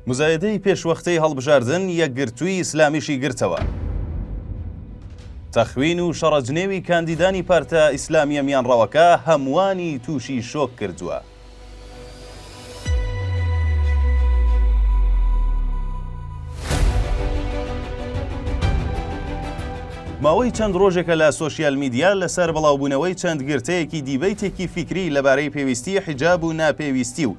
مزایدەی پێشوەختەی هەڵبژاردن یەکگرتووی ئیسلامیشی گرتەوە. تەخوین و شەڕەجنێوی کاندیدانی پارتە ئیسلامییە میانڕەوەکە هەمووانی تووشی شۆک کردووە. ماوەی چەند ڕۆژێکە لە سۆشیال میدیا لەسەر بڵاوبوونەوەی چەند گرتەیەکی دیبەیتێکی فیکری لەبارەی پێویستی حیجاب و ناپێویستی و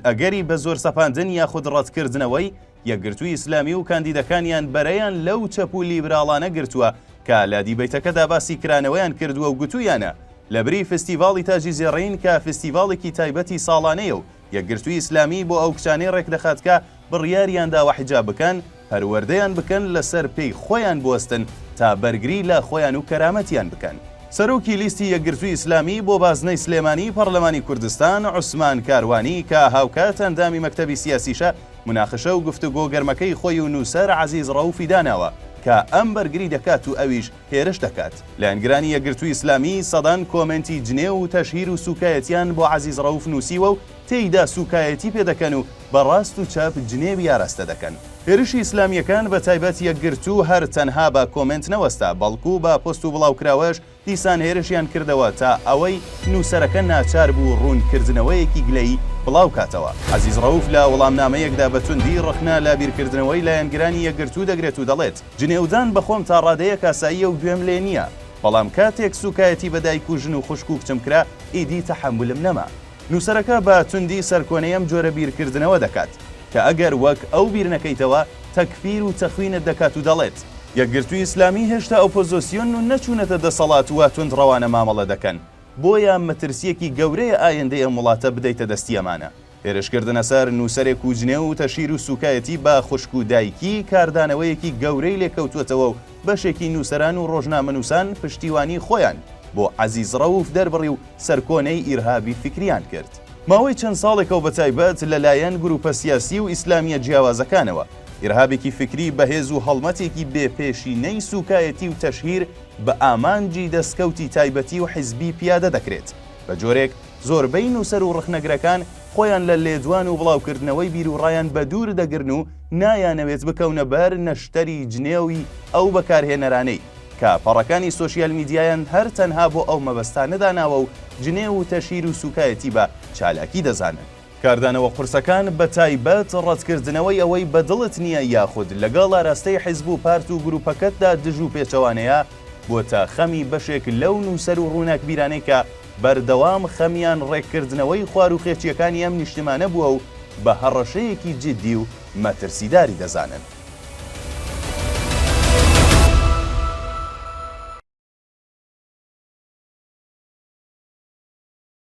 ئەگەری بە زۆر سەپاندن یاخود ڕەتکردنەوەی یەکگرتووی ئیسلامی و کاندیدەکانیان بەرەیان لەو چەپ و لیبراڵانە گرتووە کە لە دیبەیتەکەدا باسی کرانەوەیان کردووە و گوتوویانە لەبری فستیڤاڵی تاجی زێڕین کە فستیڤاڵێکی تایبەتی ساڵانەیە و یەکگرتووی ئیسلامی بۆ ئەو کچانەی ڕێکدەخات کە بڕیاریان داوە حیجاب بکەن، پەروەردەیان بکەن لەسەر پێی خۆیان بوەستن تا بەرگری لە خۆیان و کەرامەتیان بکەن. سەرۆکی لیستی یەکگرتووی ئیسلامی بۆ بازنەی سلێمانی پەڕلەمانی کوردستان، عوسمان کاروانی کە هاوکات ئەندامی مەکتەبی سیاسیشە، موناقشە و گفتوگۆ گەرمەکەی خۆی و نووسەر عەزیز ڕەوفی داناوە کە ئەم بەرگری دەکات و ئەویش هێرش دەکات. لایەنگرانی یەکگرتووی ئیسلامی سەدان کۆمێنتی جنێو و تەشهیر و سووکایەتیان بۆ عەزیز ڕەوف نووسیوە و تێیدا سووکایەتی پێ دەکەن و بە ڕاست و چەپ جنێوی ئاراستە دەکەن. هێرشی ئیسلامییەکان بە تایبەت یەکگرتوو هەر تەنها بە کۆمێنت نەوەستا، بەڵکو بە پۆست و بڵاوکراوەش دیسان هێرشیان کردەوە تا ئەوەی نووسەرەکە ناچار بوو ڕوونکردنەوەیەکی گلەیی بڵاوکاتەوە. عەزیز ڕەوف لە وەڵامنامەیەکدا بە توندی ڕەخنە لە بیرکردنەوەی لایەنگرانی یەکگرتوو دەگرێت و دەڵێت، جنێودان بە خۆم تا ڕادەیەک ئاساییە و گوێم لێ نییە، بەڵام کاتێک سووکایەتی بە دایک و ژن و خوشک و کچم کرا ئیدی تەحەمولم نەما. نووسەرەکە بە توندی سەرکۆنەی ئەم جۆرە بیرکردنەوە دەکات، کە ئەگەر وەک ئەو بیرنەکەیتەوە تەکفیر و تەخوینت دەکات و دەڵێت، یەکگرتووی ئیسلامی هێشتا ئۆپۆزۆسیۆنن و نەچوونەتە دەسەڵات وا توندڕەوانە مامەڵە دەکەن، بۆیە مەترسییەکی گەورەیە ئایندەی ئەم وڵاتە بدەیتە دەستی ئەمانە. هێرشکردنە سەر نووسەرێک و جنێو و تەشهیر و سووکایەتی بە خوشک و دایکی کاردانەوەیەکی گەورەی لێکەوتووەتەوە و بەشێکی نووسەران و ڕۆژنامەنووسان پشتیوانی خۆیان بۆ عەزیز ڕەوف دەربڕی و سەرکۆنەی ئیرهابی فیکریان کرد. ماوەی چەند ساڵێکە و بەتایبەت لە لایەن گروپە سیاسی و ئیسلامییە جیاوازەکانەوە ئیرهابێکی فیکری بەهێز و هەڵمەتێکی بێ پێشینەی سووکایەتی و تەشهیر بە ئامانجی دەستکەوتی تایبەتی و حیزبی پیادە دەکرێت بە جۆرێک زۆربەی نووسەر و ڕەخنەگرەکان خۆیان لە لێدوان و بڵاوکردنەوەی بیروڕایان بەدوور دەگرن و نایانەوێت بکەونە بەر نەشتەری جنێوی ئەو بەکارهێنەرانەی کە پەڕەکانی سۆشیال میدیایان هەر تەنها بۆ ئەو مەبەستانە داناوە و جنێو و تەشهیر و سوکایەتی بە چالاکی دەزانن. کاردانەوە قورسەکان بە تایبەت ڕەتکردنەوەی ئەوەی بە دڵت نییە یاخود لەگەڵ ئاراستەی حیزب و پارت و گروپەکەتدا دژ و پێچەوانەیە بۆتە خەمی بەشێک لەو نووسەر و ڕووناکبیرانەی کە بەردەوام خەمیان ڕێککردنەوەی خواروخێچییەکانی ئەم نیشتمانە بووە و بە هەڕەشەیەکی جیددی و مەترسیداری دەزانن.